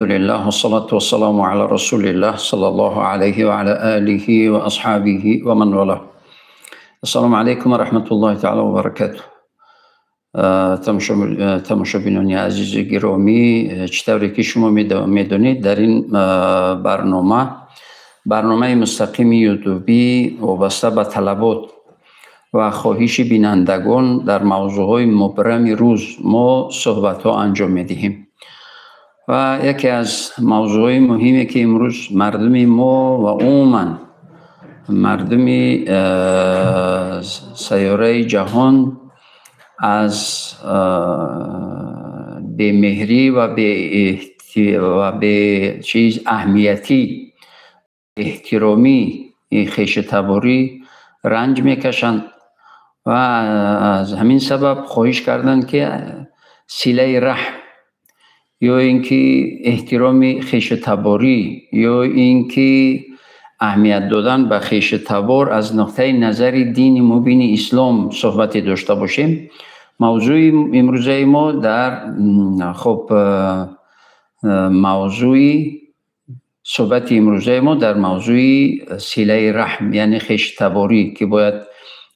Alhamdulillah, wassalatu wassalamu ala rasulillah sallallahu alayhi wa ala alihi wa ashabihi wa man wala. Ассалому алайкум ва раҳматуллоҳи таъала ва баракатуҳ. Тамошобинони азизу гиромӣ, чӣ тавре ки шумо медонед, дар ин барнома, барномаи мустақими ютубӣ вобаста ба талабот ва хоҳиши бинандагон дар мавзӯъҳои мубрами рӯз мо суҳбатҳо анҷом медиҳем. Ва яке аз мавзӯъҳои муҳиме, ки имрӯз мардуми мо ва умуман мардуми сайёраи ҷаҳон аз бемеҳрӣ ва бечиз аҳамиятӣ, эҳтиромии хешутаборӣ ранҷ мекашанд ва аз ҳамин сабаб хоҳиш карданд, ки силаи раҳм ё ин ки эҳтироми хешутаборӣ ё ин ки аҳамият додан ба хешутабор аз нуқтаи назари дини мубини ислом суҳбате дошта бошем. Мавзӯи имрӯзаи мо дар хуб мавзӯи суҳбати имрӯзаи мо дар мавзӯи силаи раҳм, яъне хешутаборӣ, ки бояд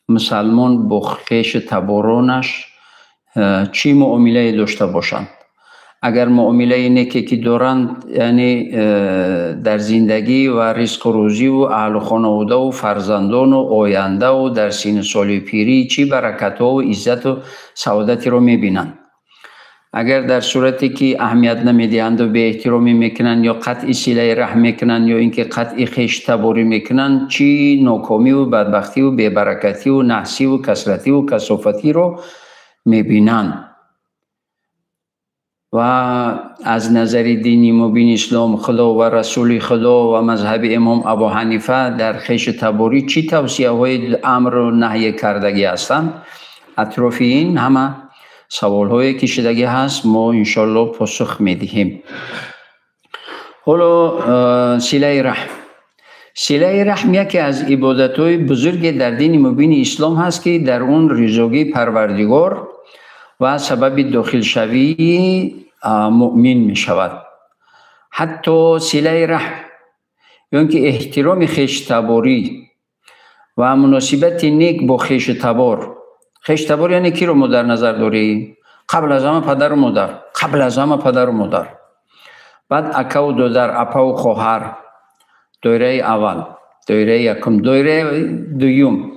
мусалмон бо хешутаборонаш чӣ муомилае дошта бошанд. Агар муомилаи неке ки доранд, яъне дар зиндагӣ ва ризқу рӯзиву аҳлу хонаводаву фарзандону ояндаву дар синну соли пирӣ чӣ баракатҳову иззату саодатеро мебинанд. Агар дар сурате ки аҳамият намедиҳанду беэҳтиромӣ мекунанд ё қатъи силаи раҳм мекунанд ё ин ки қатъи хештаборӣ мекунанд, чӣ нокомиву бадбахтиву бебаракативу наҳсиву касративу касофатиро мебинанд. Ва аз назари дини мубини ислом, Худо ва расули Худо ва мазҳаби имом Абу Ҳанифа дар хешутаборӣ чӣ тавсияҳои амру наҳй кардагӣ ҳастанд? Атрофи ин ҳама саволҳое ки шудагӣ ҳаст, мо иншоаллоҳ посух медиҳем. Ҳоло силаи раҳм. Силаи раҳм яке аз ибодатҳои бузурге дар дини мубини ислом ҳаст, ки дар он ризогии Парвардигор ва сабаби дохилшавии муъмин мешавад. Ҳатто силаи раҳм ё ин ки эҳтироми хештаборӣ ва муносибати нек бо хешутабор. Хештабор яъне киро мо дар назар дорем? Қабл аз ҳама падару модар, қабл аз ҳама падару модар, баъд акаву додар, апаву хоҳар, доираи аввал, доираи якум, доираи дуюм.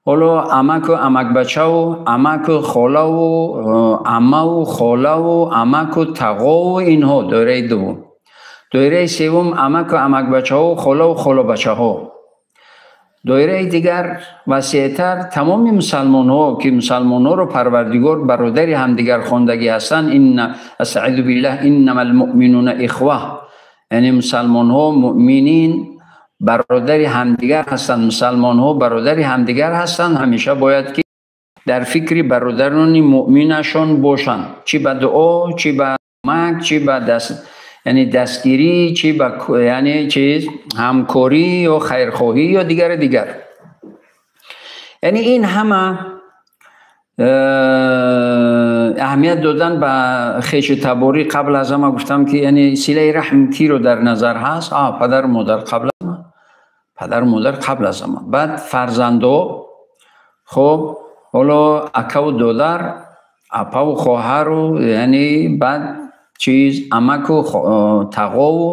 Ҳоло амаку амакбачаву амаку холаву аммаву холаву амаку тағову инҳо доираи дуввум. Доираи севум амаку амакбачаҳо, холаву холабачаҳо. Доираи дигар васеътар тамоми мусалмонҳо, ки мусалмонҳоро Парвардигор бародари ҳамдигар хондагӣ ҳастанд. Инна астаизу биллаҳ, иннамал муъминуна ихва, яъне мусалмонҳо муъминин бародари ҳамдигар ҳастанд. Мусалмонҳо бародари ҳамдигар ҳастанд. Ҳамеша бояд ки дар фикри бародарони муъминашон бошанд, чӣ ба дуо, чӣ ба кӯмак, чӣ ба даст, яъне дастгирӣ, чӣ ба яъне чиз ҳамкорӣ ё хайрхоҳӣ ё дигару дигар. Яъне ин ҳама аҳамият додан ба хешутаборӣ. Қабл аз ҳама гуфтам, ки яъне силаи раҳм киро дар назар ҳаст? Падару модар қабл аз ҳама, падару модар қабл аз ҳама, баъд фарзандо, хуб ҳоло акаву додар, апаву хоҳару, яъне баъд чиз амаку тағову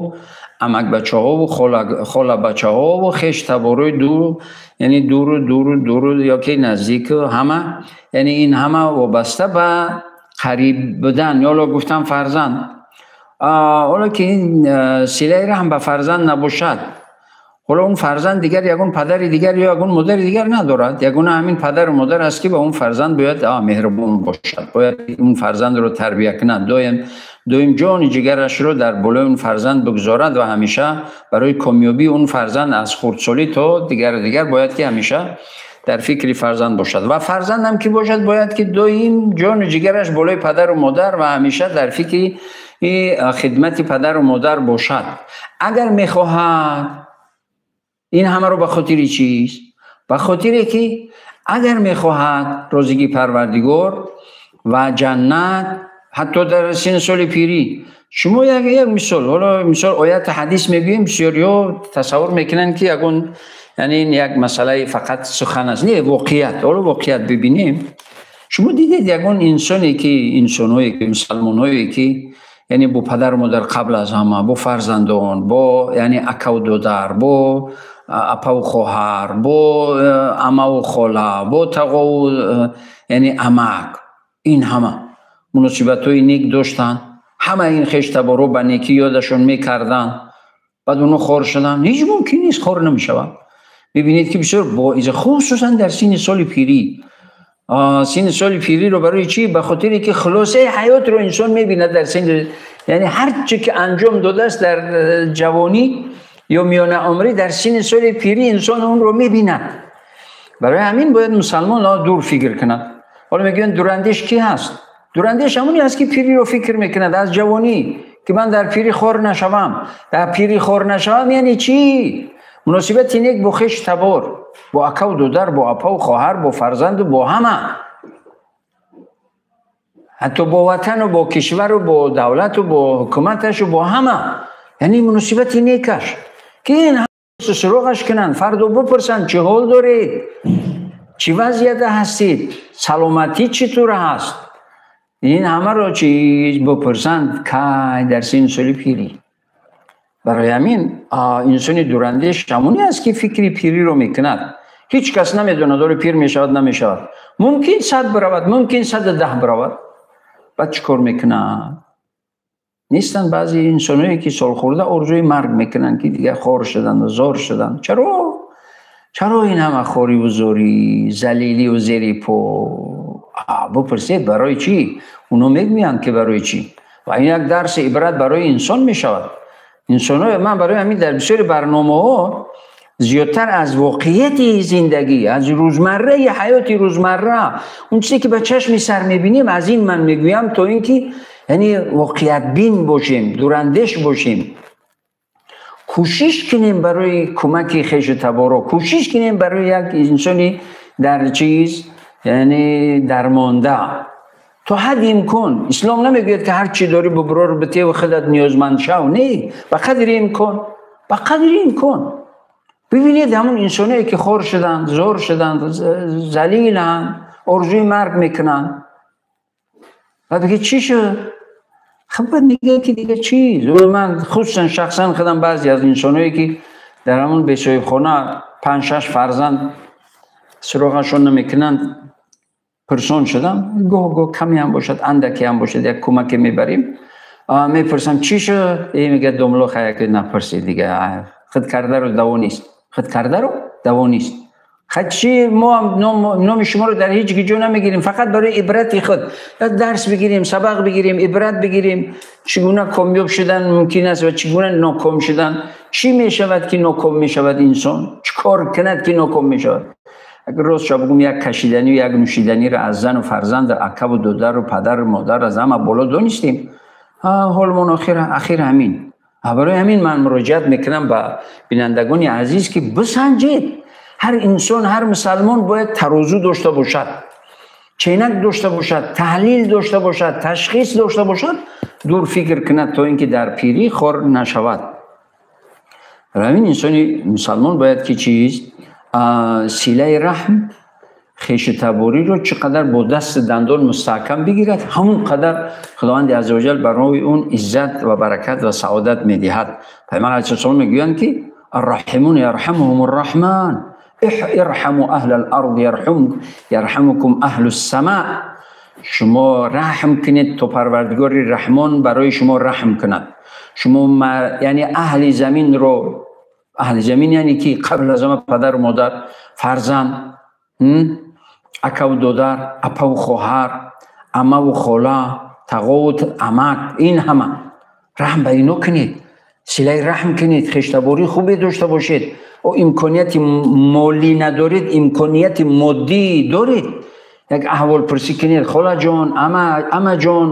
амакбачаҳову холабачаҳову хештаборои дур, яъне дуру дуру дуру ё ки наздику ҳама, яъне ин ҳама вобаста ба қариб будан. Ҳоло гуфтам фарзанд, ҳоло ки ин силаи раҳм ба фарзанд набошад, ҳоло он фарзанд дигар ягон падари дигар ё ягон модари дигар надорад. Ягона ҳамин падару модар аст, ки ба он фарзанд бояд меҳрубон бошад, бояд он фарзандро тарбия кунад, доим ҷони ҷигарашро дар болои он фарзанд бигузорад ва ҳамеша барои комёбии он фарзанд аз хурдсолӣ то дигару дигар бояд ки ҳамеша дар фикри фарзанд бошад. Ва фарзандам ки бошад, бояд ки доим ҷону ҷигараш болои падару модар ва ҳамеша дар фикри хидмати падару модар бошад. Агар мехоҳад ин ҳамаро ба хотири чист? Ба хотире ки агар мехоҳад розигии Парвардигор ва ҷаннат, ҳатто дар синну соли пирӣ Шумо як мисол, ҳоло мисол оят ҳадис мегӯем, бисёриҳо тасаввур мекунанд, ки ягон, яъне ин як масъалаи фақат сухан аст. Не, воқеият. Ҳоло воқеият бибинем. Шумо дидед ягон инсоне ки, инсонҳое ки, мусалмонҳое ки, яъне бо падару модар қабл аз ҳама, бо фарзандон, бо яъне акаву додар, бо апаву хоҳар, бо амаву хола, бо тағову яъне амак, ин ҳама муносибатҳои нек доштанд, ҳама ин хештаборо ба некӣ ёдашон мекарданд, баъд онҳо хор шуданд. Ҳеҷ мумкин нест, хор намешаванд. Мебинед, ки бисёр боиза, хусусан дар синни соли пирӣ. Синни соли пириро барои чӣ? Ба хотире ки хулосаи ҳаётро инсон мебинад дар синни, яъне ҳар чӣ ки анҷом додааст дар ҷавонӣ ё миёнаумрӣ, дар синни соли пирӣ инсон онро мебинад. Барои ҳамин бояд мусалмон дур фикр кунад. Ҳоло мегӯянд, дурандеш кӣ ҳаст? Дурандеш ҳамоне аст, ки пириро фикр мекунад аз ҷавонӣ, ки ман дар пирӣ хор нашавам. Дар пирӣ хор нашавам яъне чӣ? Муносибати нек бо хеш табор, бо акаву додар, бо апаву хоҳар, бо фарзанду бо ҳама, ҳатто бо ватану бо кишвару бо давлату бо ҳукуматашу бо ҳама, яъне муносибати некаш, ки ин суроғаш кунанд, фардо бипурсанд, чӣ ҳол доред, чӣ вазъията ҳастед, саломатӣ чӣ тур ҳаст. Ин ҳамаро чиз бипурсанд кай? Дар синни соли пирӣ. Барои ҳамин инсони дурандеш ҳамоне аст, ки фикри пириро мекунад. Ҳеҷ кас намедонад, оре, пир мешавад, намешавад. Мумкин 100 биравад, мумкин 110 биравад. Баъд чӣ кор мекунад? Нестанд баъзе инсонҳое, ки солхӯрда орзуи марг мекунанд, ки дигар хор шуданд, зор шуданд. Чаро? Чаро ин ҳама хориву зорӣ, залиливу зери по? Бипурсед, барои чӣ? Онҳо мегӯянд, ки барои чӣ. Ва ин як дарси ибрат барои инсон мешавад. Инсонҳо, ман барои ҳамин дар бисёри барномаҳо зиёдтар аз воқеияти зиндагӣ, аз рӯзмарраи ҳаёти рӯзмарра, он чизе ки ба чашми сар мебинем, аз ин ман мегӯям, то ин ки яъне воқеиятбин бошем, дурандеш бошем, кӯшиш кунем барои кӯмаки хешу таборо, кӯшиш кунем барои як инсони дар чиз, яъне дармонда, то ҳадди имкон. Ислом намегӯяд, ки ҳар чӣ дорӣ бубурор битеву худат ниёзманд шав. Не, ба қадри имкон, ба қадри имкон. Бибинед, ҳамон инсоное ки хор шуданд, зор шуданд, залиланд, орзуи марг мекунанд, баъд бигӯяд, чӣ шуд? Хуб, баъд мегӯяд, ки дига чиз. Ман хусусан шахсан худам баъзе аз инсоное ки дар ҳамон бесоҳибхона панҷ шаш фарзанд суроғашон намекунанд, пурсон шудам. Гоҳ гоҳ каме ҳам бошад, андаке ҳам бошад, як кӯмаке мебарем. Мепурсам, чӣ шуд? Мегӯяд, домло, хаяке напурсед, дига худ кардаро даво нест, худ кардаро даво нест. Чӣ, мо номи шуморо дар ҳеҷ ҷо намегирем, фақат барои ибрати худ як дарс бигирем, сабақ бигирем, ибрат бигирем, чӣ гуна комёб шудан мумкин аст ва чӣ гуна ноком шудан. Чӣ мешавад, ки ноком мешавад инсон? Чӣ кор кунад, ки ноком мешавад? Агар рост шо бигӯм, як кашиданию як нӯшиданиро аз зану фарзанду акаву додару падару модар аз ҳама боло донистем. Ҳолмон ахир ҳамин. Барои ҳамин ман муроҷиат мекунам ба бинандагони азиз, ки бисанҷед. Ҳар инсон, ҳар мусалмон бояд тарозу дошта бошад, ченак дошта бошад, таҳлил дошта бошад, ташхис дошта бошад, дур фикр кунад, то ин ки дар пирӣ хор нашавад. Барои ҳамин инсони мусалмон бояд ки чиз, силаи раҳм, хешутабориро чӣ қадар бо дасти дандон мустаҳкам бигирад, ҳамон қадар Худованди аззаваҷал барои он иззат ва баракат ва саодат медиҳад. Пайғамбар алайҳиссалом мегӯянд, ки арраҳимун ярҳамуҳум арраҳман, ирҳаму аҳлал ард ярҳамукум аҳлус сама. Шумо раҳм кунед, то Парвардигори Раҳмон барои шумо раҳм кунад. Шумо яъне аҳли заминро, аҳли замин яъне ки қабл аз ҳама падару модар, фарзанд, акаву додар, апаву хоҳар, амаву хола, тағову амак, ин ҳама раҳм ба ино кунед, силаи раҳм кунед, хештабории хубе дошта бошед. О имконияти молӣ надоред, имконияти моддӣ доред, як аҳволпурсӣ кунед: холаҷон, амаҷон,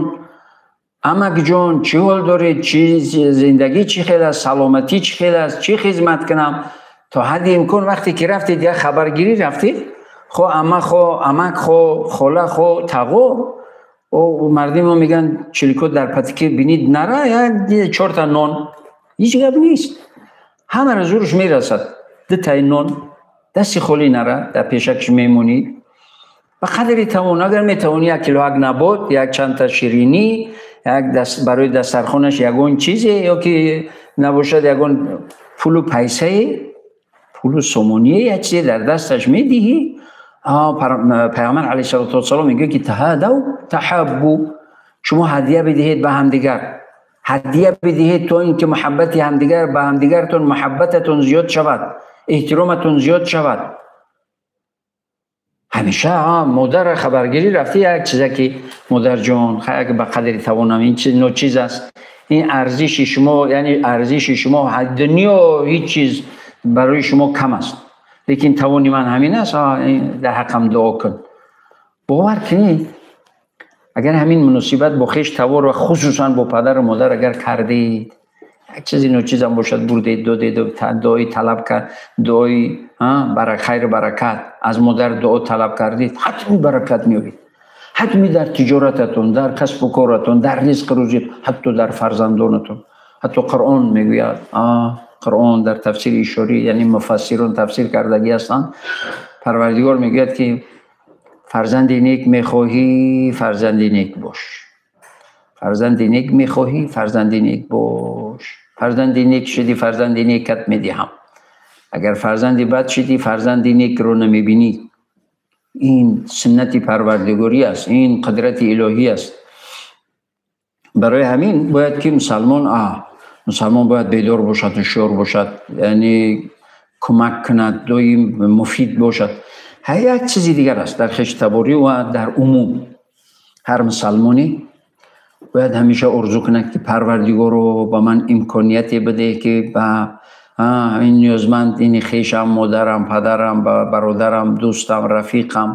амакҷон, чӣ ҳол доред, чӣ зиндагӣ чӣ хел аст, саломатӣ чӣ хел аст, чӣ хизмат кунам? То ҳадди имкон вақте ки рафтед, як хабаргирӣ рафтед, хо ама, хо амак, хо хола, хо тағо, Мардими мо мегӯянд чилико дар патике бинид нара, як чорта нон, ҳеҷ гап нест, ҳамаро зӯрш мерасад. Дутаи нон дасти холӣ нара, дар пешакш мемонӣ ба қадри тавон. Агар метавонӣ як кило як набот, як чандта ширинӣ, як барои дастархонаш ягон чизе, ё ки набошад ягон пулу пайсае, пулу сомоние, як чизе дар дасташ медиҳӣ. Пайғамбар алайҳиссалоту вассалом мегӯяд ки таҳадав таҳаббу, шумо ҳадия бидиҳед ба ҳамдигар, ҳадия бидиҳед то ин ки муҳаббати ҳамдигар ба ҳамдигартон, муҳаббататон зиёд шавад, эҳтироматон зиёд шавад. Ҳамеша модарро хабаргирӣ рафти, як чизе ки модарҷон, ба қадри тавонам, ин чиз ночиз аст, ин арзиши шумо, яъне арзиши шумо дунё ҳеҷ чиз барои шумо кам аст, лекин тавони ман ҳамин аст, дар ҳаққам дуо кун. Бовар кунед, агар ҳамин муносибат бо хеш тавор ва хусусан бо падару модар агар кардед, як чизи ночизам бошад бурдед, додед, дуои талаб кард, дуои хайру баракат аз модар дуо талаб кардед, ҳатми баракат меёбед, ҳатми дар тиҷорататон, дар касбу коратон, дар ризқу рӯзӣ, ҳатто дар фарзандонатон. Ҳатто Қуръон мегӯяд, Қуръон дар тафсири ишорӣ, яъне муфассирон тафсир кардагӣ ҳастанд, Парвардигор мегӯяд ки фарзанди нек мехоҳӣ, фарзанди нек бош, фарзанди нек мехоҳӣ, фарзанди нек бош, фарзанди нек шудӣ, фарзанди некат медиҳам, агар фарзанди бад шудӣ, фарзанди некро намебинӣ. Ин суннати Парвардигорӣ аст, ин қудрати илоҳӣ аст. Барои ҳамин бояд ки мусалмон бояд бедор бошад, ҳушёр бошад, яъне кӯмак кунад, доим муфид бошад. Ҳар як чизи дигар аст дар хештаборӣ ва дар умум. Ҳар мусалмоне бояд ҳамеша орзу кунад ки Парвардигоро ба ман имконияте бидеҳ ки ба ин ниёзманд, ин хешам, модарам, падарам, бародарам, дӯстам, рафиқам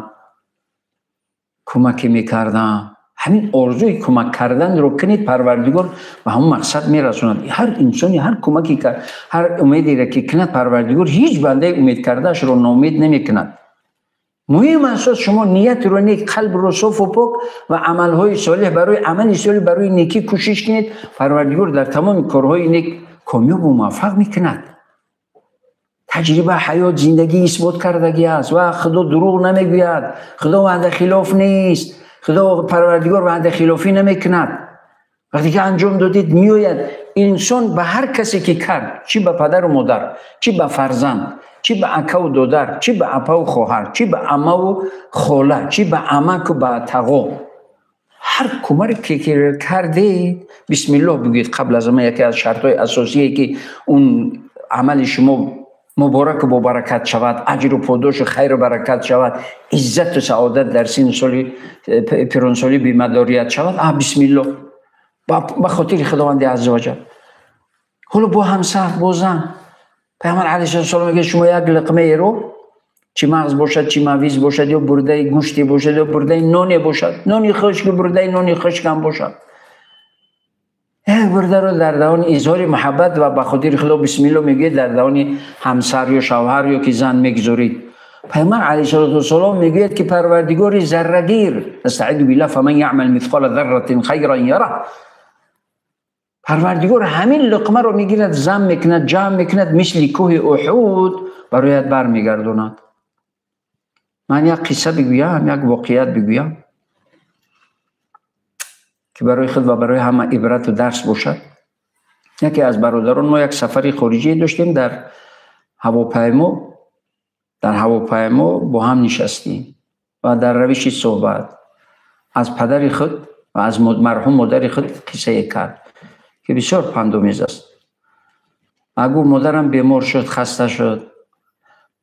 кӯмаке мекардам. Ҳамин орзуи кӯмак карданро кунед, Парвардигор ба ҳамон мақсад мерасонад. Ҳар инсоне ҳар кӯмаке кард, ҳар умедеро ки кунад, Парвардигор ҳеҷ бандаи умед кардаашро ноумед намекунад. Муҳим асос шумо ниятро нек, қалбро софу пок ва амалҳои солеҳ, барои амали солеҳ, барои некӣ кӯшиш кунед, Парвардигор дар тамоми корҳои нек комёбу муваффақ мекунад. Таҷриба, ҳаёт, зиндагӣ исбот кардагӣ аст ва Худо дурӯғ намегӯяд, Худо ваъдахилоф нест, Худо Парвардигор ваъдахилофӣ намекунад. Вақте ки анҷом додед, меояд инсон ба ҳар касе ки кард, чӣ ба падару модар, чӣ ба фарзанд, чӣ ба акаву додар, чӣ ба апаву хоҳар, чӣ ба амаву хола, чӣ ба амаку ба тағо, ҳар кӯмаре ки кардед, бисмиллоҳ бигӯед. Қабл аз ҳама яке аз шартҳои асосие ки он амали шумо мубораку бобаракат шавад, аҷру подошу хайру баракат шавад, иззату саодат дар синну соли пиронсолӣ бемадорият шавад, бисмиллоҳ, ба хотири Худованди азза ваҷал. Ҳоло бо ҳамсар, бо зан, Пайғамбар алайҳиссалом мегӯяд шумо як луқмаеро, чӣ мағз бошад, чӣ мавиз бошад, ё бурдаи гӯште бошад, ё бурдаи ноне бошад, нони хушк, бурдаи нони хушкам бошад, як бурдаро дар давони изҳори муҳаббат ва ба хотири Худо бисмиллоҳ мегӯяд, дар давони ҳамсар ё шавҳар ё ки зан мегузоред. Пайғамбар алайҳиссалоту вассалом мегӯяд ки Парвардигори заррагир, астаизу биллаҳ, фаман яъмал мисқола зарратин хайран яраҳ, Парвардигор ҳамин луқмаро мегирад, зам мекунад, ҷамъ мекунад, мисли кӯҳи Уҳуд барояд бармегардонад. Ман як қисса бигӯям, як воқеият бигӯям ки барои худ ва барои ҳама ибрату дарс бошад. Яке аз бародарон мо як сафари хориҷие доштем, дар ҳавопаймо бо ҳам нишастем ва дар равиши суҳбат аз падари худ ва аз марҳум модари худ қиссае кард ки бисёр пандомез аст. Агу модарам бемор шуд, хаста шуд,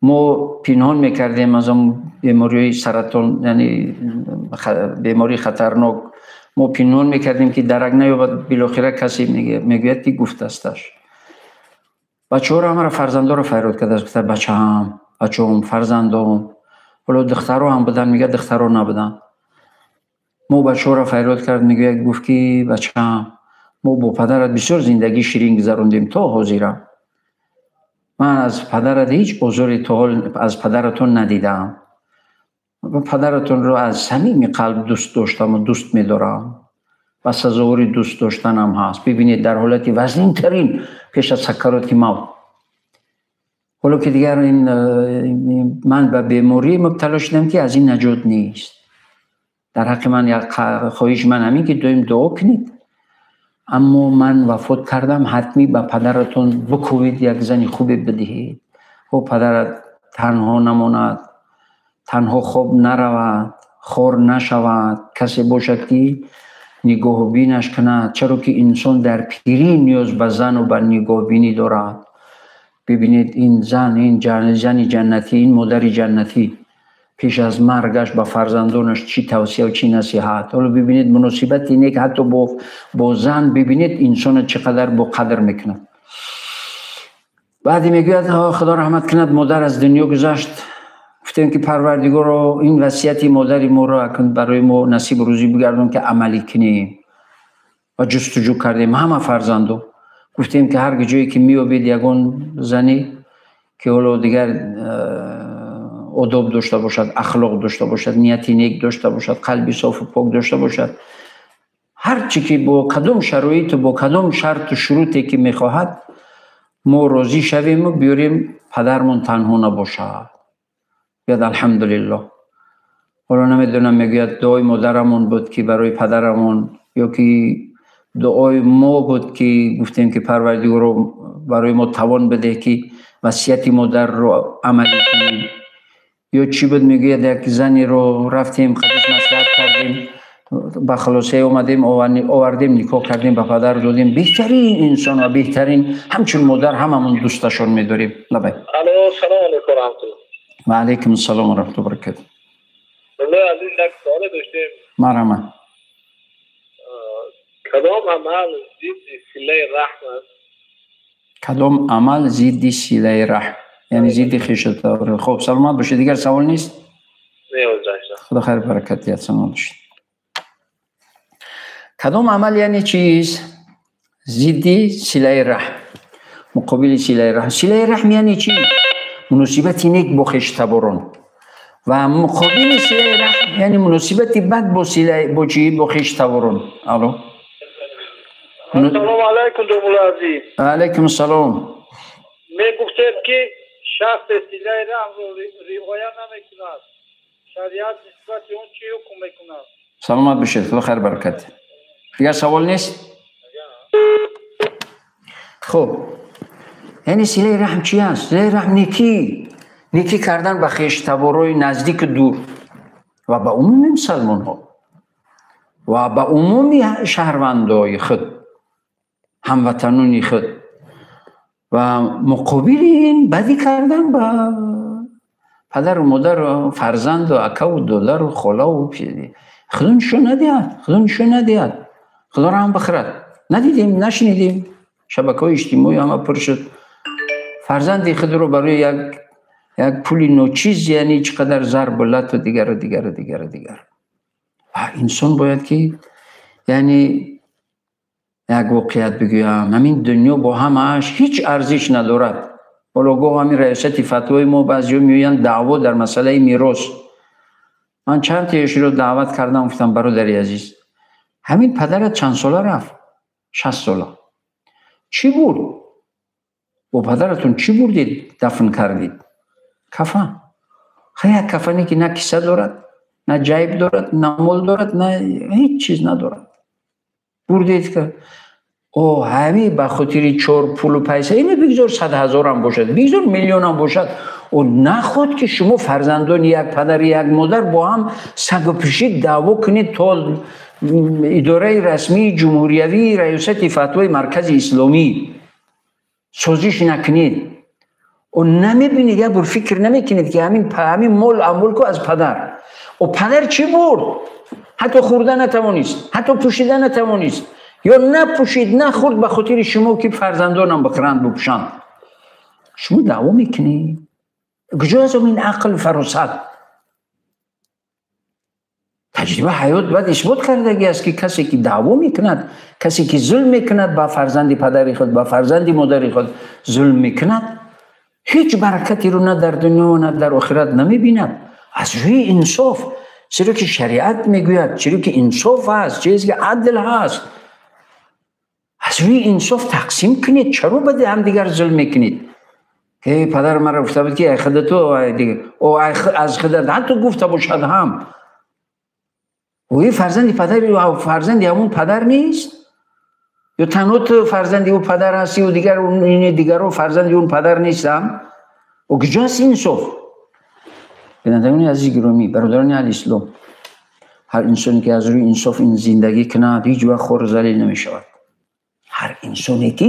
мо пинҳон мекардем аз он бемориҳои саратон, яъне бемории хатарнок, мо пинҳон мекардем ки дарак наёбад, билохира касе мегӯяд ки гуфтасташ. Бачаҳоро ҳамаро, фарзандоро фарёд кардааст, гуфта бачаам, бачаом, фарзандом. Ҳоло духтаро ҳам буданд, мегӯяд духтаро набуданд. Мо бачаҳоро фарёд кард, мегӯяд, гуфт ки бачаам, мо бо падарат бисёр зиндагии ширин гузарондем то ҳозира. Ман аз падарат ҳеҷ озоре то ҳол аз падаратон надидаам. Падаратонро аз самими қалб дӯст доштам ва дӯст медорам ва сазовори дӯст доштанам ҳаст. Бибинед, дар ҳолати вазнинтарин пеш аз сакароти мавт, ҳоло ки дигар ин ман ба беморӣ мубтало шудам ки аз ин наҷот нест. Дар ҳаққи ман як хоҳиши ман ҳамин ки доим дуо кунед, аммо ман вафот кардам, ҳатмӣ ба падаратон бикӯвед, як зани хубе бидиҳед. Ӯ падарат танҳо намонад, танҳо хоб наравад, хор нашавад, касе бошад ки нигоҳубинаш кунад, чаро ки инсон дар пирӣ ниёз ба зану ба нигоҳубинӣ дорад. Бибинед, ин зан, ин зани ҷаннатӣ, ин модари ҷаннатӣ пеш аз маргаш ба фарзандонаш чӣ тавсия ва чӣ насиҳат. Ҳоло бибинед, муносибати нек ҳатто бо зан, бибинед инсона чӣ қадар бо қадр мекунад. Баъде мегӯяд, худо раҳмат кунад, модар аз дунё гузашт. Гуфтем ки Парвардигоро, ин васияти модари моро акун барои мо насиб рӯзӣ бигардон ки амалӣ кунем. Ва ҷустуҷӯ кардем ҳама фарзандо. Гуфтем ки ҳар ҷое ки меёбед ягон зане ки ҳоло дигар одоб дошта бошад, ахлоқ дошта бошад, нияти нек дошта бошад, қалби софу пок дошта бошад, ҳар чӣ ки бо кадом шароиту бо кадом шарту шуруте ки мехоҳад, мо розӣ шавему биёрем, падармон танҳо набошад. Гӯяд алҳамдулиллоҳ. Ҳоло намедонам, мегӯяд дуои модарамон буд ки барои падарамон, ё ки дуои мо буд ки гуфтем ки Парвардигоро барои мо тавон бидеҳ ки васияти модарро амалӣ кунем, ё чӣ буд. Мегӯяд як занеро рафтем, қадиш маслиҳат кардем, ба хулосае омадем, овардем, никоҳ кардем, ба падар додем. Беҳтарин инсон ва беҳтарин ҳамчун модар ҳамамон дӯсташон медорем. Лабай. Алло, салом алейкум раҳматуллоҳ. Ва алейкум ассалом ва раҳматуллоҳи ва баракатуҳ. Муллои азиз, як суоле доштем. Марҳамат. Кадом амал зидди силаи раҳм аст? Кадом амал зидди силаи раҳм, яъне зидди хешутабор? Хуб, саломат бошед. Дигар савол нест? Не, узрашта. Худо хайр баракат диҳад, саломат бошед. Кадом амал яъне чиз? Зидди силаи раҳм, муқобили силаи раҳм. Силаи раҳм яъне чӣ? Муносибати нек бо хештаборон. Ва муқобили силаи раҳм яъне муносибати бад бо силаи, бо чӣ? Бо хештаборон. Алло. Ассалому алайкум, домулло азиз. Ва алайкум ассалом. Мегуфтед ки шахсе силаи раҳмро риоя намекунад, шариат нисбати он чӣ ҳукм мекунад? Саломат бошед, худо хайр баракат. Дигар савол нест? Хуб, яъне силаи раҳм чӣ аст? Силаи раҳм некӣ, некӣ кардан ба хештаборои наздику дур ва ба умуми мусалмонҳо ва ба умуми шаҳрвандои худ, ҳамватанони худ, ва муқобили ин бадӣ кардан ба падару модару фарзанду акаву додару холаву. Худо нишон надиҳад, Худо нишон надиҳад, Худо раҳм бихӯрад. Надидем, нашунидем, шабакаҳои иҷтимоӣ ҳама пур шуд. Фарзанди худро барои як пули ночиз, яъне чӣ қадар зарбу лату дигару дигару дигару дигар. Ва инсон бояд ки, яъне як воқеият бигӯям, ҳамин дунё бо ҳамааш ҳеҷ арзиш надорад. Ҳоло гоҳ ҳамин раёсати фатвои мо баъзеҳо меоянд даъво дар масъалаи мерос. Ман чанд тоешро даъват кардам, гуфтам бародари азиз, ҳамин падарат чанд сола рафт? 60 сола. Чӣ бурд? Бо падаратон чӣ бурдед, дафн кардед? Кафан. Хай, як кафане ки на киса дорад, на ҷайб дорад, на мол дорад, на ҳеҷ чиз надорад. Бурдед ка о ҳами ба хотири чор пулу пайса, ине бигзор 100 ҳазорам бошад, бигзор миллионам бошад, о наход ки шумо фарзандони як падар, як модар бо ҳам сагу пишид даъво кунед то идораи расмии ҷумҳуриявии раёсати фатвои маркази исломӣ созиш накунед. О намебинед, як бор фикр намекунед ки ҳамин мол амвол ку аз падар. О падар чӣ бурд? Ҳатто хӯрда натавонист, ҳатто пӯшида натавонист, ё напӯшид, нахӯрд ба хотири шумо ки фарзандонам бихӯранд, бипӯшанд. Шумо даъво мекунед. Куҷо аст ин ақл, фаросат? Таҷриба ҳаёт баъд исбот кардагӣ аст ки касе ки даъво мекунад, касе ки зулм мекунад ба фарзанди падари худ, ба фарзанди модари худ зулм мекунад, ҳеҷ баракатеро на дар дунё, на дар охират намебинад. Аз рӯи инсоф, чаро ки шариат мегӯяд, чаро ки инсоф ҳаст, чизе ки адл ҳаст. Аз рӯи инсоф тақсим кунед. Чаро ба ҳамдигар зулм мекунед? Ки падар маро гуфта буд, ки ай худато, аз худат ҳатто гуфта бошад ҳам. Ӯ фарзанди падар, фарзанди ҳамон падар нест? Ё танҳо ту фарзанди ӯ падар ҳастӣ ва дигар дигарон фарзанди он падар нестанд? Ӯ куҷост инсоф? Бинандагони азизи гиромӣ, бародарони аҳли ислом, ҳар инсоне ки аз рӯи инсоф ин зиндагӣ кунад, ҳеҷ вақт хор залил намешавад. Ҳар инсоне ки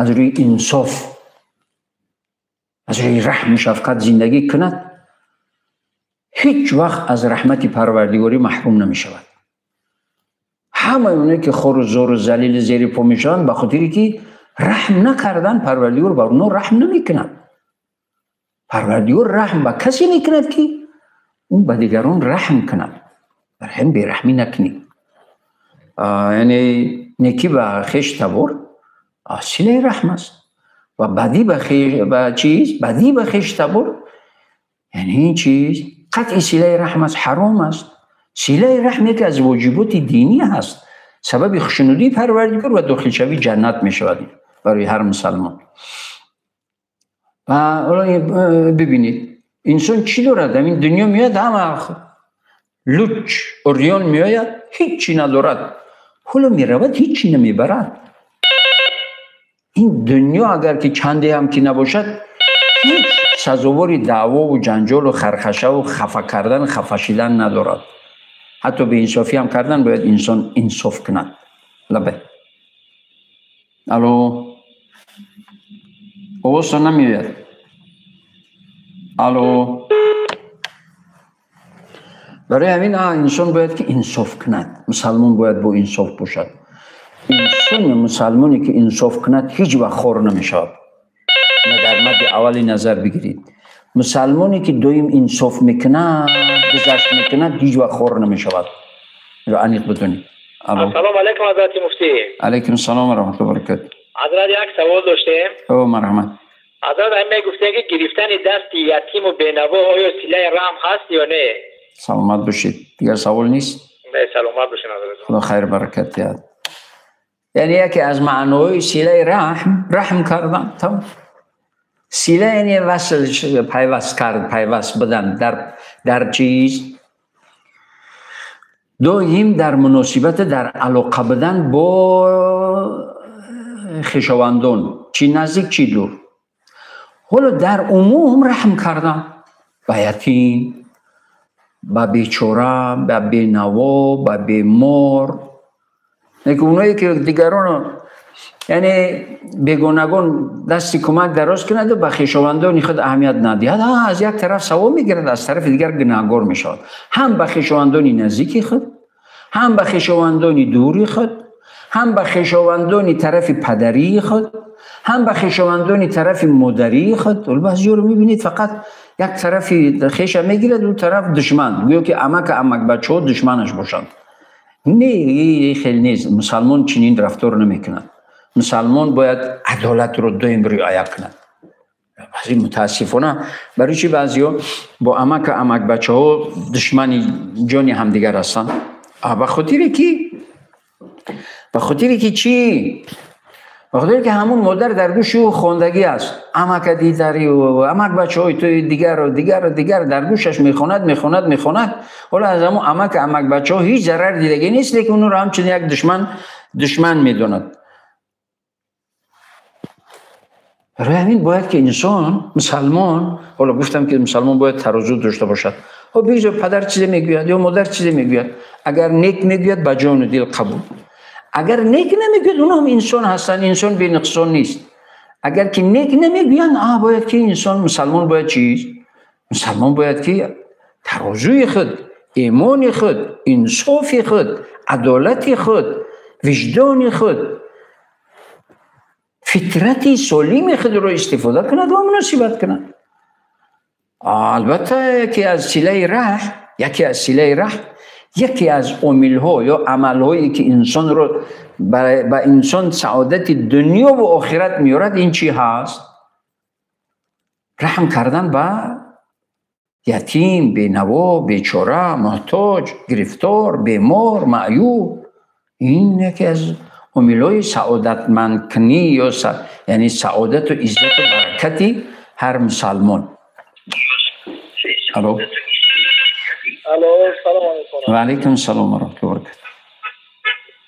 аз рӯи инсоф, аз рӯи раҳму шафқат зиндагӣ кунад, ҳеҷ вақт аз раҳмати Парвардигорӣ маҳрум намешавад. Ҳамаи оное ки хору зору залили зери по мешаванд, ба хотире ки раҳм накардан, Парвардигор бар онҳо раҳм намекунад. Парвардигор раҳм ба касе мекунад, ки ӯ ба дигарон раҳм кунад. Бар ҳамин бераҳмӣ накунед. Яъне некӣ ба хеш табор силаи раҳм аст ва бадӣ ба чиз, бадӣ ба хеш табор, яъне ин чиз қатъи силаи раҳм аст, ҳаром аст. Силаи раҳм яке аз воҷиботи динӣ ҳаст, сабаби хушнудии Парвардигор ва дохилшавии ҷаннат мешавад барои ҳар мусалмон. Ва ҳоло бибинед, инсон чӣ дорад? Ҳамин дунё меояд, ҳама луч урён меояд, ҳеҷ чӣ надорад. Ҳоло меравад, ҳеҷ чӣ намебарад. Ин дунё агар ки чанде ҳам ки набошад, ҳеҷ сазовори даъвову ҷанҷолу хархашаву хафа кардан, хафа шидан надорад. Ҳатто беинсофӣ ҳам кардан, бояд инсон инсоф кунад. Лабай. Алло, овозтон намеояд. Алло. Барои ҳамин инсон бояд ки инсоф кунад. Мусалмон бояд бо инсоф бошад. Инсони мусалмоне ки инсоф кунад, ҳеҷ вақт хор намешавад. Дар мадди аввали назар бигиред, мусалмоне ки доим инсоф мекунад, гузашт мекунад, ҳеҷ вақт хор намешавад. Инро аниқ бидонед. Ассалому алайкум, ҳазрати муфтӣ. Алайкум ассалом ва раҳматуллоҳи ва баракатуҳ. Ҳазрат, як савол доштем. О, марҳамат. Ҳазрат, ҳамин мегуфтем, ки гирифтани дасти ятиму бенаво оё силаи раҳм ҳаст ё не? Саломат бошед. Дигар савол нест? Не, саломат бошед, ҳазрат. Худо хайр баракат диҳад. Яъне яке аз маъноҳои силаи раҳм, раҳм кардан, тамом. Сила яъне васл, пайваст кард, пайваст будан дар чиз, доим дар муносибат, дар алоқа будан бо хешовандон, чӣ наздик, чӣ дур. Ҳоло дар умум раҳм кардан ба ятим, ба бечора, ба бенаво, ба бемор. Лекин оное ки дигароно, яъне бегонагон дасти кӯмак дароз кунаду ба хешовандони худ аҳамият надиҳад, аз як тараф савоб мегирад, аз тарафи дигар гунаҳгор мешавад. Ҳам ба хешовандони наздики худ, ҳам ба хешовандони дури худ, ҳам ба хешовандони тарафи падарии худ, ҳам ба хешовандони тарафи модарии худ. Баъзеҳоро мебинед, фақат як тарафи хеша мегирад, ӯ тараф душман, гӯё ки амака амакбачаҳо душманаш бошанд. Не, хел нест. Мусалмон чунин рафтор намекунад. Мусалмон бояд адолатро доим риоя кунад. Баъзе, мутаассифона, барои чӣ баъзеҳо бо амака амакбачаҳо душмани ҷони ҳамдигар ҳастанд? Ба хотире ки чӣ? Ба хотире ки ҳамун модар дар гӯши ӯ хондагӣ аст: амака дидари, амак бачаҳои ту, дигару дигару дигар дар гӯшаш мехонад, мехонад, мехонад. Ҳоло аз ҳамун амака амак бачаҳо ҳеҷ зарар дидагӣ нест, лекин онро ҳамчун як душман медонад. Барои ҳамин бояд ки инсон, мусалмон, ҳоло гуфтам ки мусалмон бояд тарозу дошта бошад. Хоб, бигзор падар чизе мегӯяд ё модар чизе мегӯяд, агар нек мегӯяд, ба ҷону дил қабул, агар нек намегӯяд, онҳо ҳам инсон ҳастанд, инсон бенуқсон нест. Агар ки нек намегӯянд, бояд ки инсон, мусалмон бояд чиз, мусалмон бояд ки тарозуи худ, имони худ, инсофи худ, адолати худ, виҷдони худ, фитрати солими худро истифода кунад ва муносибат кунад. Албатта, яке аз силаи раҳм, яке аз омилҳо ё амалҳое ки инсонро ба инсон саодати дунё ва охират меорад, ин чӣ ҳаст? Раҳм кардан ба Ятим, бенаво, бечора, муҳтоҷ, гирифтор, бемор, маъюб. Ин яке аз омилҳои саодатмандкунӣ ё яъне саодату иззату баракати ҳар мусалмон. Алло. Алло, салом алейкум. Ва алейкум салом ва раҳматуллоҳи ва баракатуҳ.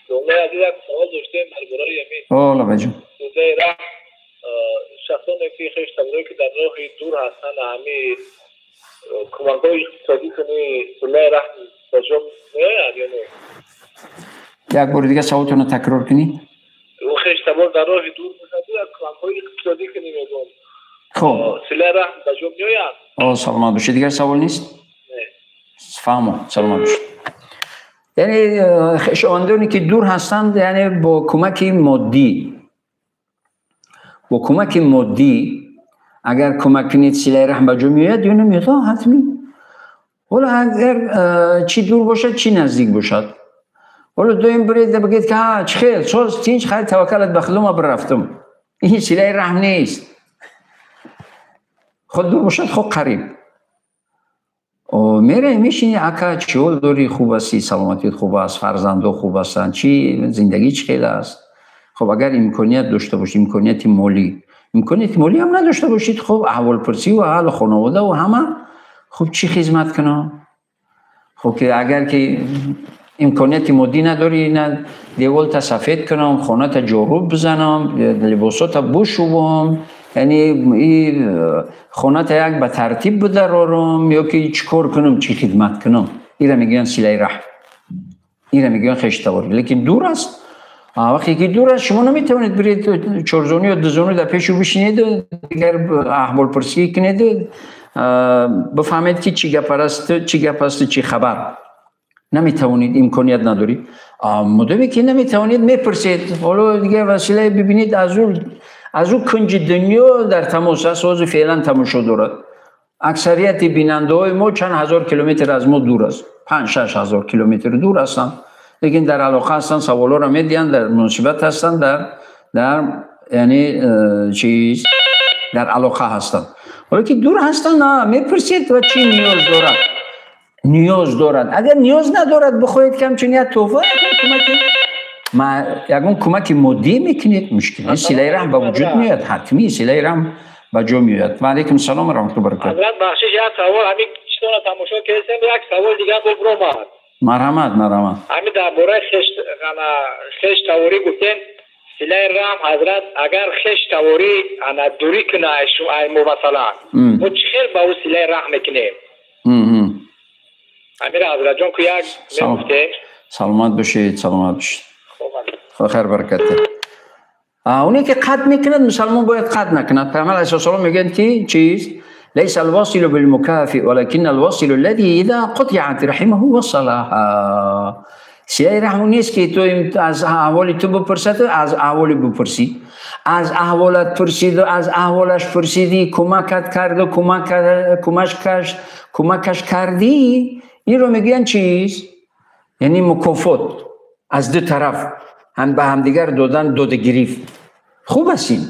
Домлаи азиз, як савол доштем дар бораи ҳамин О, лабаҷон. Силаи раҳм, шахсоне ки хештаборе ки дар роҳи дур ҳастанд, ҳамин кӯмакҳои иқтисодӣ кунӣ, силаи раҳм ба ҷо меояд ё не? Як бори дига саволтонро такрор кунӣ. Хештабор дар роҳи дур бошад, як кӯмакҳои иқтисодӣ кунӣ, мегӯям. Хуб. Силаи раҳм ба ҷо меояд? О, саломат бошед. Дигар савол нест? Не. Фаҳмо, саломат бошед. Яъне хешовандоне ки дур ҳастанд, яъне бо кӯмаки моддӣ, бо кӯмаки моддӣ агар кӯмак кунед, силаи раҳм ба ҷо меояд ё намеояд? Ҳатмӣ. Ҳоло агар чӣ дур бошад, чӣ наздик бошад, ҳоло доим биред бигӯед ки ҳа, чӣ хел, соз, тинч, хайр, таваккалат ба Худо, ма бирафтам. Ин силаи раҳм нест. Худ дур бошад, худ қариб. Мераи, мешини, ака, чӣ ҳол дорӣ, хуб ҳастӣ, саломатият хуб аст, фарзандо хуб ҳастанд, чӣ зиндагӣ чӣ хел аст? Хуб, агар имконият дошта бошед, имконияти молӣ, имконияти молӣ ҳам надошта бошед, хуб, аҳволпурсӣ ва ҳал хонавода ва ҳама, хуб, чӣ хизмат кунам? Хуб, ки агар ки имконияти моддӣ надорӣ, на деволта сафед кунам, хоната ҷоруб бизанам, либосота бушувам, яъне хоната як ба тартиб бидарорам, ё ки чӣ кор кунам, чӣ хидмат кунам? Ира мегӯянд силаи раҳм, ира мегӯянд хештаворӣ. Лекин дур аст. Вақте ки дур аст, шумо наметавонед биред чорзону ё дузону дар пешу бишинеду дигар аҳволпурсӣ кунеду бифаҳмед ки чӣ гап аст, чӣ гап асту чӣ хабар. Наметавонед, имконият надоред. Мудоме ки наметавонед, мепурсед. Ҳоло дигар василае бибинед, аз ӯ кунҷи дунё дар тамос аст, ҳозир феълан тамошо дорад. Аксарияти бинандаҳои мо чанд ҳазор километр аз мо дур аст, 5-6 ҳазор километр дур ҳастанд, лекин дар алоқа ҳастанд, саволҳоро медиҳанд, дар муносибат ҳастанд, дар яъне чиз дар алоқа ҳастанд. Ҳоло ки дур ҳастанд, на мепурсед ва чӣ ниёз дорад, ниёз дорад. Агар ниёз надорад, бихоҳед ки ҳамчун як тӯҳфа, ягон кӯмаки моддӣ мекунед, мушкил нест, силаи раҳм ба вуҷуд меояд, ҳатмӣ силаи раҳм ба ҷо меояд. Ва алайкум салом ва раҳматуллоҳи ва баракатуҳ. Ҳазрат, бахшиш, як савол, ҳамин чизонро тамошо кардем, як савол дигар бо биромад. Марҳамат, марҳамат. Ҳамин дар бораи хештаворӣ гуфтем, силаи раҳм, ҳазрат, агар хештаворӣ ана дурӣ кунад ай мо, масалан, мо чӣ хел ба ӯ силаи раҳм мекунем? Амир ҳазратҷон, ку як мегуфтем. Саломат бошед, саломат бошед. Хайр, баракат. Оне ки қатъ мекунад, мусалмон бояд қатъ накунад. Паёмбар алайҳиссалом салом мегӯянд ки чиз ليس الواصل بالمكافئ ولكن الواصل الذي إذا قطعت رحمه وصلها. силаи раҳм нест ки ту аз аҳволи ту бипурсад, аз аҳволи бипурсӣ, аз аҳволат пурсиду аз аҳволаш пурсидӣ, кӯмакат карду кӯмакаш кардӣ, инро мегӯянд чиз, яъне мукофот аз ду тараф ҳам ба ҳамдигар додан, додагирифт. Хуб аст ин.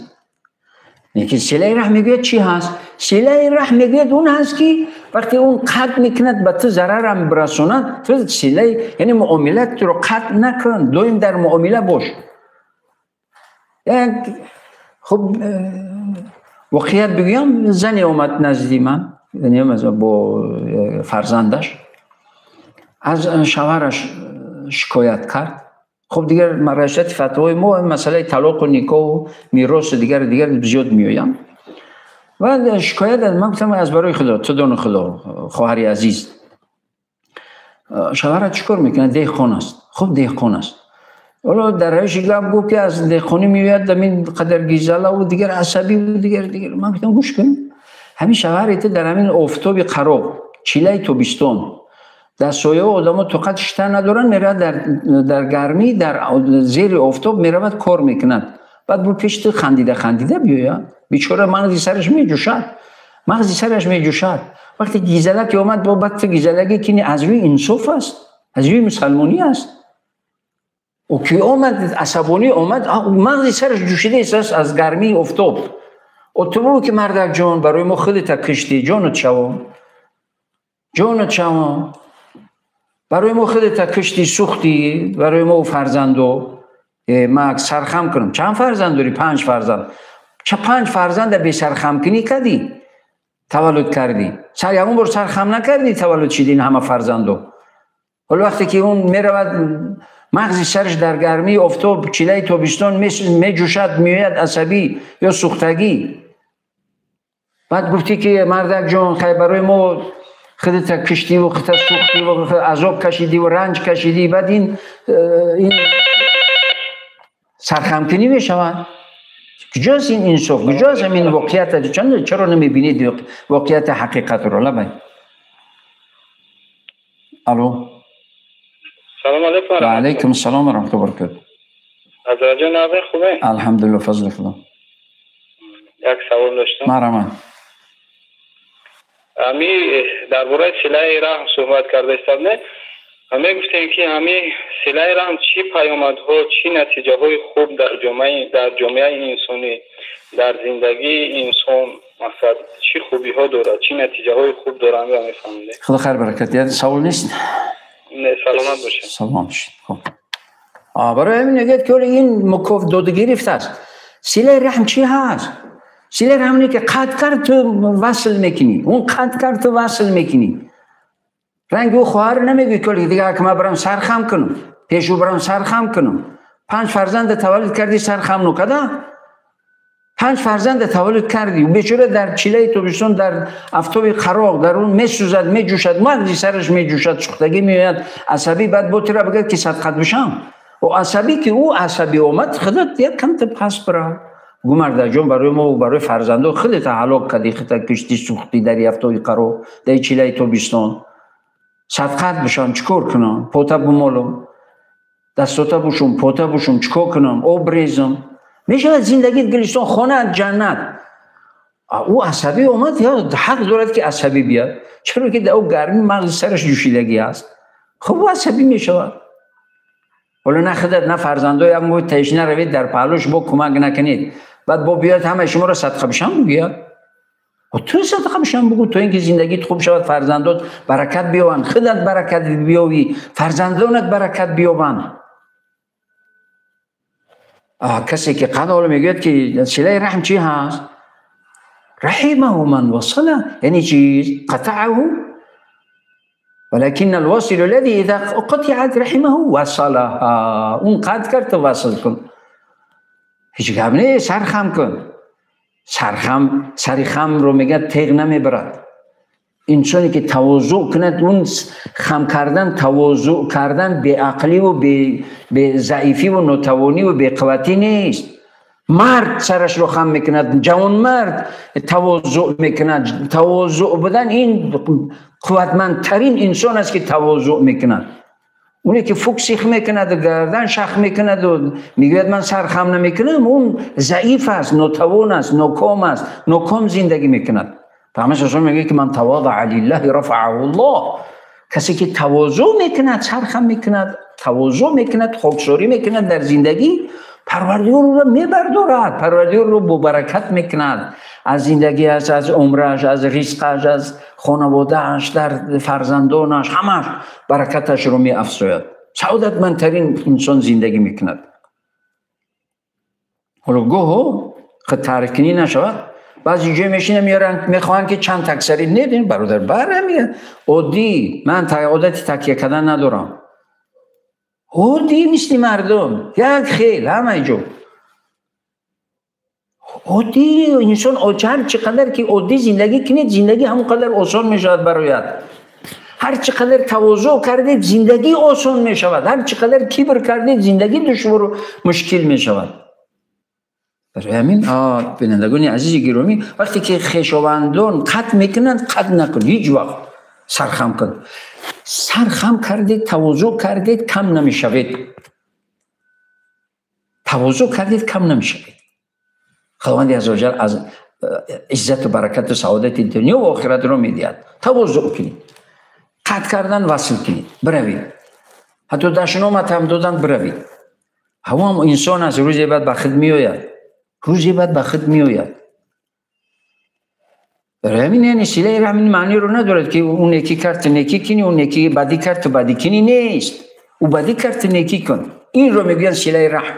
Лекин силаи раҳм мегӯяд чӣ ҳаст? Силаи раҳм мегӯяд он ҳаст ки вақте он қатъ мекунад, ба ту зарарам бирасонад, ту силаи, яъне муомилатро қатъ накун, доим дар муомила бош. Як хуб воқеият бигӯям, зане омад назди ман, яъне бо фарзандаш, аз шавҳараш шикоят кард. Хуб, дигар раёсати фатвои мо масъалаи талоқу никоҳу меросу дигар дигар зиёд меоянд. Ва шикоят аз ман, гуфтам, аз барои Худо, ту дони Худо, хоҳари азиз, шавҳарат чӣ кор мекунад? Деҳқон аст. Хуб, деҳқон аст. Ҳоло дар равиши гап гуфт ки аз деҳқонӣ меояд, ҳамин қадар гизалаву дигар асабиву дигар дигар. Ман гуфтам, гӯш кун, ҳамин шавҳари ту дар ҳамин офтоби қароб, чилаи тобистон, дар сояҳо одамо тоқат шита надоранд, меравад дар гармӣ, дар зери офтоб меравад, кор мекунад. Баъд бу пеши ту хандида хандида биёяд, бечора мағзи сараш меҷӯшад, мағзи сараш меҷӯшад. Вақте гизала ки омад, бо баъд ту гизалагӣ кини, аз рӯи инсоф аст, аз рӯи мусалмонӣ аст. Ӯ ки омад, асабонӣ омад, мағзи сараш ҷӯшида истааст аз гармии офтоб. Ӯ ту бигӯ ки мардак ҷон, барои мо худата киштӣ, ҷонут шавом. Ҷонат шавам, барои мо худата кишти сӯхтӣ, барои мо фарзандо. Ман сархам кунам. Чанд фарзанд дорӣ? 5 фарзанд. Ча 5 фарзанда бесархамкунӣ кардӣ? Таваллуд кардӣ. Сар ягон бор сархам накардӣ, таваллуд шидин ҳама фарзандо. Ҳоло вақте ки он меравад, мағзи сараш дар гармии офтоб, чилаи тобистон меҷӯшад, меояд асабӣ ё сӯхтагӣ. Баъд гуфтӣ ки мардак ҷон, хай барои мо худата киштиву худата сӯхтиву азоб кашидиву ранҷ кашидӣ. Баъд ин сархамкунӣ мешавад. Куҷост ин инсоф? Куҷост ҳамин воқеият? Чаро намебинед воқеияти ҳақиқатро? Лабай. Алло. Салом алейкум. Ва алейкум салом ва раҳматуллоҳи ва баракатуҳ. Ҳазрат ҷон, нағз хубе? Алҳамдулиллоҳ, фазли Худо. Як савол доштам. Марҳамат. Ами дар бораи силаи раҳм суҳбат карда истодем. Мегуфтем ки ҳами силаи раҳм чӣ паёмадҳо, чӣ натиҷаҳои хуб дар ҷомеаи инсонӣ, дар зиндагии инсон мақсад чӣ хубиҳо дорад, чӣ натиҷаҳои хуб дорад, ҳаминро мефаҳмидем. Худо хайр баракат диҳад. Савол нест? Не, саломат бошед. Саломат бошед. Хуб. Барои ҳамин мегӯяд ки ин мукоф дода гирифт аст. Силаи раҳм чӣ ҳаст? Силаи раҳм не ки қатъ кард ту васл мекунӣ, он қатъ кард ту васл мекунӣ. Ранги ӯ хоҳар намегӯй ки дигар ки ман барам сархам кунам, пешу барам сархам кунам. 5 фарзанда таваллуд кардӣ, сархам накарда? 5 фарзанда таваллуд кардӣ, бечора дар чилаи тобистон, дар афтоби қароқ, дар он месӯзад, меҷӯшад, мағзи сараш меҷӯшад, сӯхтагӣ меояд, асабӣ. Баъд бо тира бигӯяд ки садқат бишам. Ӯ асабӣ ки ӯ асабӣ омад, худат як камта пас бирав. Гӯ мардаҷон, барои мо барои фарзандо худата ҳалок кардӣ, худата киштӣ сӯхтӣ дар афтоби қароқ, дар чилаи тобистон. Садқат бишам, чӣ кор кунам? Пота бумолам, дастота бушум, пота бушум, чӣ кор кунам? Об резам. Мешавад зиндагит гулистон, хонаат ҷаннат. Ӯ асабӣ омад, ҳақ дорад ки асабӣ биёд. Чаро ки дар ӯ гармӣ мағзи сараш ҷӯшидагӣ аст. Хуб, ӯ асабӣ мешавад. Ҳоло на худат, на фарзандо як моҳ ташна равед, дар паҳлӯш бо кӯмак накунед. Баъд бо биёд ҳамаи шуморо садқа бишам бигӯяд. Ту садқа бишам бигӯ, то ин ки зиндагит хуб шавад, фарзандот баракат биёбанд, худат баракат биёбӣ, фарзандонат баракат биёбанд. Касе ки қад ҳоло мегӯяд ки силаи раҳм чӣ ҳаст? Раҳимаҳу ман васала, яъне чиз? Қатаъаҳу ولكن الواصل الذي إذا قطعت رحمه وصلها. اون قطع کرد تو وصل کن. هیچ گپ نیست، سر خم کن. سر خم رو میگه تیغ نمیبرد. انسانی که تواضع کند، اون خم کردن، تواضع کردن به عقلی و به ضعیفی و ناتوانی و به قوتی نیست. مرد سرش رو خم میکند، جوان مرد تواضع میکند. تواضع بودن این قوتمندترین انسان است که تواضع میکند. اونی که فوک سیخ میکند و گردن شخ میکند و میگوید من سر خم نمیکنم، اون ضعیف است، ناتوان است، ناکام است، ناکام زندگی میکند. پیامبر صلی الله علیه و میگه که من تواضع لله رفعه الله. کسی که تواضع میکند، سر خم میکند، تواضع میکند، خاکساری میکند در زندگی، پروردگار او را میبردارد، پروردگار رو با برکت میکند از زندگیش، از عمرش، از رزقش، از خانوادهش، در فرزندانش، همش برکتش رو میافزاید. سعادتمندترین انسان زندگی میکند. حالا گوه خود ترکنی نشود. بعضی جای میشینه میارن میخوان که چند تکسری ندین برادر برمیاد. عادی من عادت تکیه کردن ندارم. عادی مثل مردم یک خیل همه جا عادی انسان هر چقدر که عادی زندگی کنید زندگی همون قدر آسان میشود برایت. هر چقدر تواضع کردید زندگی آسان میشود، هر چقدر کبر کردید زندگی دشوار و مشکل میشود. برای همین بینندگان عزیز گرامی، وقتی که خویشاوندان قطع میکنند قطع نکن، هیچ وقت سرخم کن. سرخم کردید، تواضع کردید، کم نمیشوید. تواضع کردید کم نمیشوید. خداوند عزوجل از عزت و برکت و سعادت دنیا و آخرت رو میدهد. تواضع کنید، قطع کردن وصل کنید، بروید. حتی دشنامت هم دادن بروید. هوا هم انسان است، روزی بعد به خود میآید، روزی بعد به خود میآید. Барои ҳамин яъне силаи раҳм ин маъниро надорад ки ӯ некӣ кард, ту некӣ кунӣ, ӯ некӣ бадӣ кард, ту бадӣ кунӣ, нест. Ӯ бадӣ кард, ту некӣ кун. Инро мегӯянд силаи раҳм.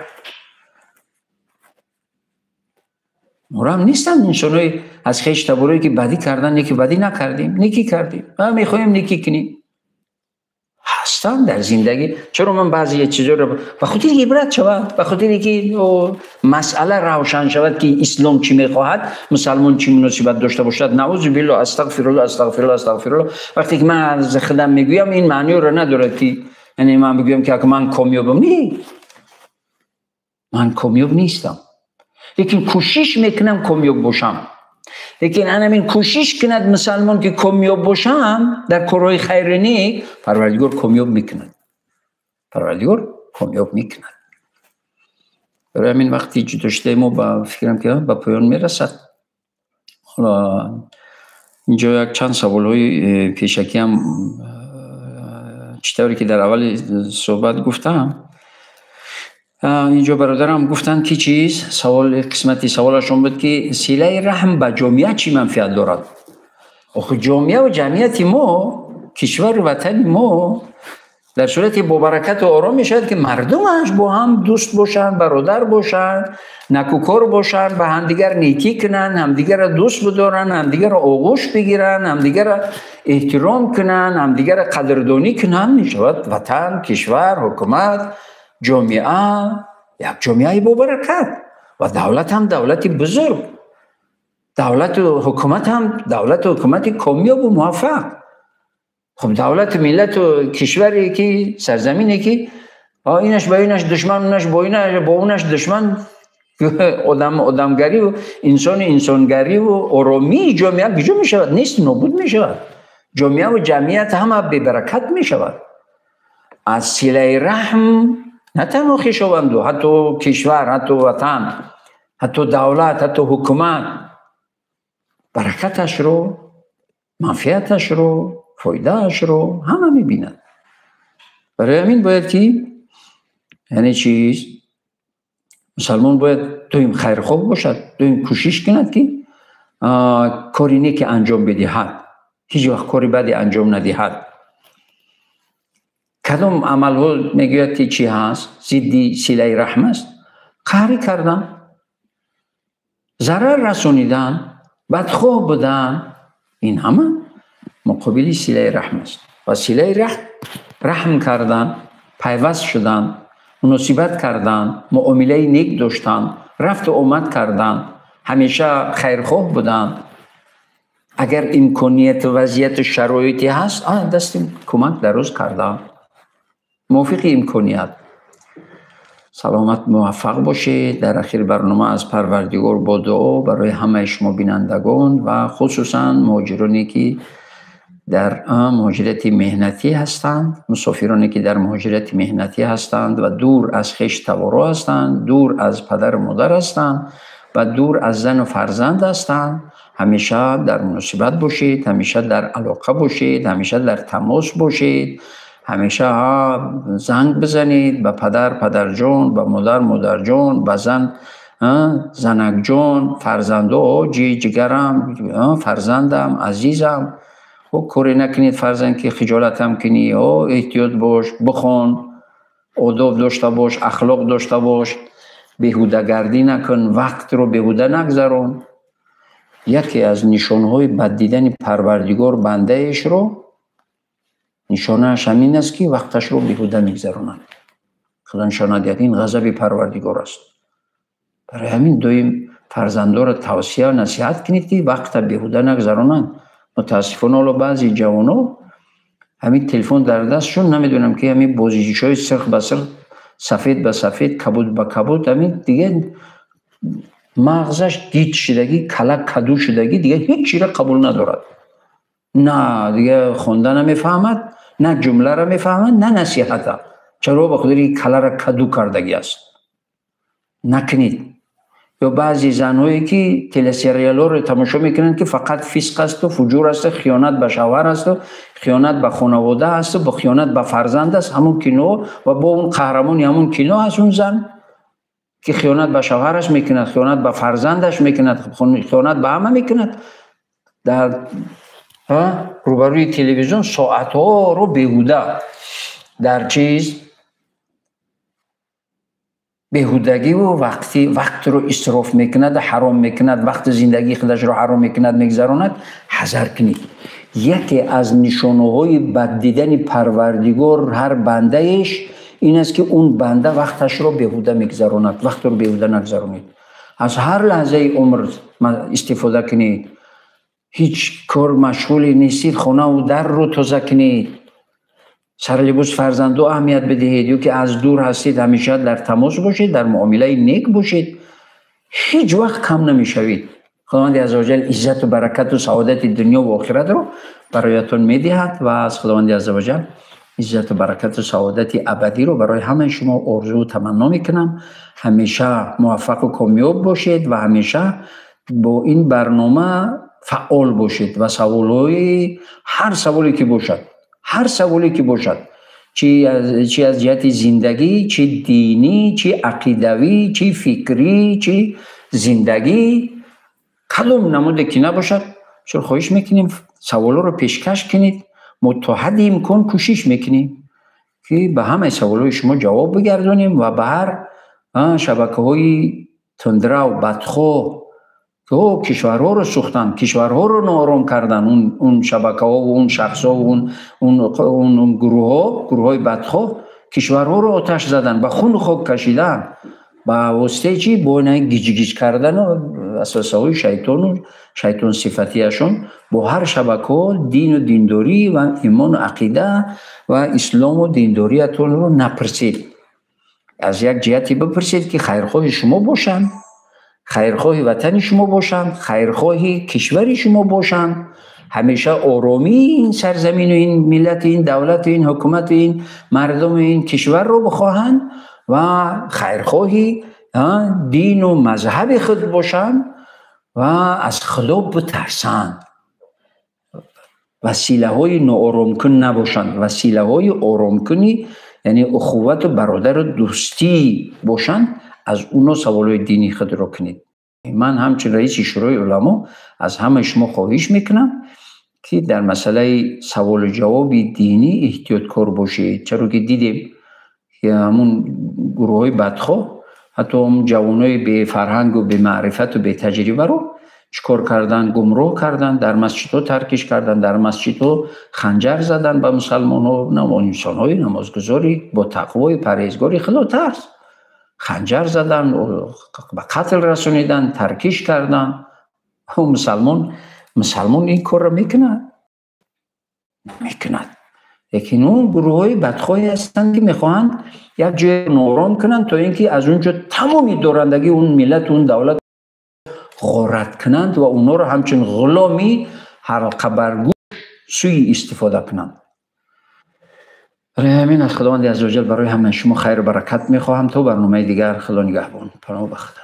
Морам нестанд инсонҳои аз хеш таборое ки бадӣ кардан, неки бадӣ накардем, некӣ кардем, мехоҳем некӣ кунем. Ҳастанд дар зиндагӣ. Чаро ман баъзе чизҳоро ба хотири ибрат шавад, ба хотире ки масъала равшан шавад ки ислом чӣ мехоҳад, мусалмон чӣ муносибат дошта бошад. Наъузу биллоҳ, астағфируллоҳ, астағфируллоҳ, астағфируллоҳ. Вақте ки ман аз худам мегӯям, ин маъниро надорад ки яъне ман бигӯям ки агар ман комёбам. Не, ман комёб нестам, лекин кӯшиш мекунам комёб бошам. Лекин анамин кӯшиш кунад мусалмон ки комёб бошам дар корҳои хайри нек, Парвардигор комёб мекунад. Парвардигор комёб мекунад. Барои ҳамин вақти ҷудошудаи мо ба фикрам ки ба поён мерасад. Ҳоло инҷо як чанд саволҳои пешакиам чӣ тавре ки дар аввали суҳбат гуфтам, инҷо бародарам гуфтанд ки чиз савол, қисмати саволашон буд ки силаи раҳм ба ҷомеа чӣ манфиат дорад. Охи ҷомеа ва ҷамъияти мо, кишвару ватани мо дар сурати бобаракату ором мешавад ки мардумаш бо ҳам дӯст бошанд, бародар бошанд, накӯкор бошанд, ба ҳамдигар некӣ кунанд, ҳамдигарро дӯст бидоранд, ҳамдигарро оғӯш бигиранд, ҳамдигарро эҳтиром кунанд, ҳамдигарро қадрдонӣ кунанд. Мешавад ватан, кишвар, ҳукумат, ҷомеа як ҷомеаи бобаракат ва давлат ҳам давлати бузург, давлату ҳукумат ҳам давлату ҳукумати комёбу муваффақ. Хуб, давлату миллату кишваре ки сарзамине ки инаш ба инаш душман, унаш бо инаш бо унаш душман, одам одамгариву инсони инсонгариву оромии ҷомеа куҷо мешавад? Нест, нобуд мешавад. Ҷомеаву ҷамъият ҳама бебаракат мешавад. Аз силаи раҳм на танҳо хешованду, ҳатто кишвар, ҳатто ватан, ҳатто давлат, ҳатто ҳукумат баракаташро, манфиаташро, фоидаашро ҳама мебинад. Барои ҳамин бояд ки яъне чиз мусалмон бояд доим хайрхоҳ бошад, доим кӯшиш кунад ки кори неке анҷом бидиҳад, ҳеҷ вақт кори баде анҷом надиҳад. Кадом амалҳо мегӯяд ки чӣ ҳаст? Зидди силаи раҳм аст. Қаҳрӣ кардан, зарар расонидан, бадхоҳ будан, ин ҳама муқобили силаи раҳм аст. Ва силаи раҳм раҳм кардан, пайваст шудан, муносибат кардан, муомилаи нек доштан, рафту омад кардан, ҳамеша хайрхоҳ будан. Агар имконияту вазъияту шароите ҳаст, дасти кӯмак дароз кардан мувофиқи имконият. Саломат, муваффақ бошед. Дар ахири барнома аз Парвардигор бо дуо барои ҳамаи шумо бинандагон ва хусусан муҳоҷироне ки дар муҳоҷирати меҳнатӣ ҳастанд, мусофироне ки дар муҳоҷирати меҳнатӣ ҳастанд ва дур аз хеш таворо ҳастанд, дур аз падару модар ҳастанд ва дур аз зану фарзанд ҳастанд, ҳамеша дар муносибат бошед, ҳамеша дар алоқа бошед, ҳамеша дар тамос бошед, ҳамеша занг бизанед ба падар, падарҷон, ба модар, модарҷон, ба зан, занакҷон, фарзандо, ҷигарам, фарзандам, азизам. Коре накунед фарзанд ки хиҷолатам кунӣ, эҳтиёт бош, бихон, одоб дошта бош, ахлоқ дошта бош, беҳудагардӣ накун, вақтро беҳуда нагзарон. Яке аз нишонҳои бад дидани Парвардигор бандаешро нишонааш ҳамин аст ки вақташро беҳуда мегзаронад. Худо нишона диҳад, ин ғазаби Парвардигор аст. Барои ҳамин доим фарзандоро тавсия насиҳат кунед ки вақта беҳуда нагзаронанд. Мутаассифона ҳоло баъзе ҷавонҳо ҳамин телефон дар дастшон, намедонам ки ҳамин бозичаҳои сирх ба сирх, сафед ба сафед, кабуд ба кабуд, ҳамин дига мағзаш гич шудагӣ, кала каду шудагӣ, дига ҳеҷ чиро қабул надорад. На дига хонда намефаҳмад, на ҷумларо мефаҳмад, на насиҳата. Чаро? Ба хотири калара каду кардагӣ аст. Накунед. Ё баъзе занҳое ки телесериалҳоро тамошо мекунанд ки фақат фисқ асту фуҷур асту хиёнат ба шавҳар асту хиёнат ба хонавода асту бо хиёнат ба фарзанд аст, ҳамон кино ва бо он қаҳрамони ҳамон кино аст он зан ки хиёнат ба шавҳараш мекунад, хиёнат ба фарзандаш мекунад, хиёнат ба ҳама мекунад. Дар рӯбарӯи телевизион соатҳоро беҳуда дар чиз беҳудагиву вақтро исроф мекунад, ҳаром мекунад, вақти зиндагии худашро ҳаром мекунад, мегузаронад, ҳазар кунед. Яке аз нишонаҳои бад дидани Парвардигор ҳар бандаеш ин аст, ки он банда вақташро беҳуда мегузаронад. Вақтро беҳуда нагузаронед. Аз ҳар лаҳзаи умр истифода кунед. Ҳеҷ кор машғуле нестид, хонаву дарро тоза кунед. Сарлибос фарзандо аҳамият бидиҳед, ё ки аз дур ҳастед, ҳамеша дар тамос бошед, дар муомилаи нек бошед. Ҳеҷ вақт кам намешавед. Худованди аззаваҷал иззату баракату саодати дунё ва охиратро бароятон медиҳад ва аз Худованди аззаваҷал иззату баракату саодати абадиро барои ҳамаи шумо орзуу таманно мекунам. Ҳамеша муваффақу комёб бошед ва ҳамеша бо ин барнома фаъол бошед ва саволҳои ҳар саволе ки бошад, ҳар саволе ки бошад, чи аз ҷиҳати зиндагӣ, чи динӣ, чи ақидавӣ, чи фикрӣ, чи зиндагӣ, кадом намуде ки набошад, бисёр хоҳиш мекунем саволҳоро пешкаш кунед. Мо то ҳадди имкон кӯшиш мекунем, ки ба ҳамаи саволҳои шумо ҷавоб бигардонем ва ба ҳар шабакаҳои тундрав, бадхоҳ, ки кишварҳоро сӯхтанд, кишварҳоро ноором карданд, он шабакаҳо, он шахсҳо, он гурӯҳҳо, гурӯҳҳои бадхоҳ кишварҳоро оташ заданд, ба хуну хок кашиданд. Ба воситаи чӣ? Бо гиҷгиҷ кардану васвасаҳои шайтону шайтонсифатиашон бо ҳар шабакаҳо дину диндорӣ ва имону ақида ва ислому диндориятонро напурсед. Аз як ҷиҳате бипурсед, ки хайрхоҳи шумо бошанд, хайрхоҳи ватани шумо бошанд, хайрхоҳи кишвари шумо бошанд. Ҳамеша оромии ин сарзамину ин миллати, ин давлату ин ҳукумату ин мардуму ин кишварро бихоҳанд ва хайрхоҳи дину мазҳаби худ бошанд ва аз Худо битарсанд. Василаҳои нооромкун набошанд, василаҳои оромкунӣ, яъне ухуввату бародару дӯстӣ бошанд. Аз уно саволҳои дини худро кунед. Ман ҳамчун раиси Шӯрои уламо аз ҳамаи шумо хоҳиш мекунам, ки дар масъалаи саволу ҷавоби динӣ эҳтиёткор бошед. Чаро ки дидем, ки ҳамун гурӯҳҳои бадхоҳ ҳатто он ҷавонои бефарҳангу бемаърифату бетаҷрибаро чӣ кор карданд? Гумроҳ карданд, дар масҷидҳо таркиш карданд, дар масҷидҳо ханҷар заданд ба мусалмонҳо, инсонҳои намозгузори бо тақвои парҳезгори худотарс ханҷар заданд, ба қатл расониданд, таркиш карданд. Мусалмон ин корро мекунад? Мекунад. Лекин он гурӯҳҳои бадхоҳе ҳастанд, ки мехоҳанд як ҷое ноором кунанд, то ин ки аз он ҷо тамоми дорандагии он миллату он давлат ғорат кунанд ва онҳоро ҳамчун ғуломи ҳалқабаргӯш сӯи истифода кунанд. Барои ҳамин аз Худованди аззаваҷал барои ҳамаи шумо хайру баракат мехоҳам. То барномаи дигар, Худо нигаҳбон. Паноҳ ба Худо.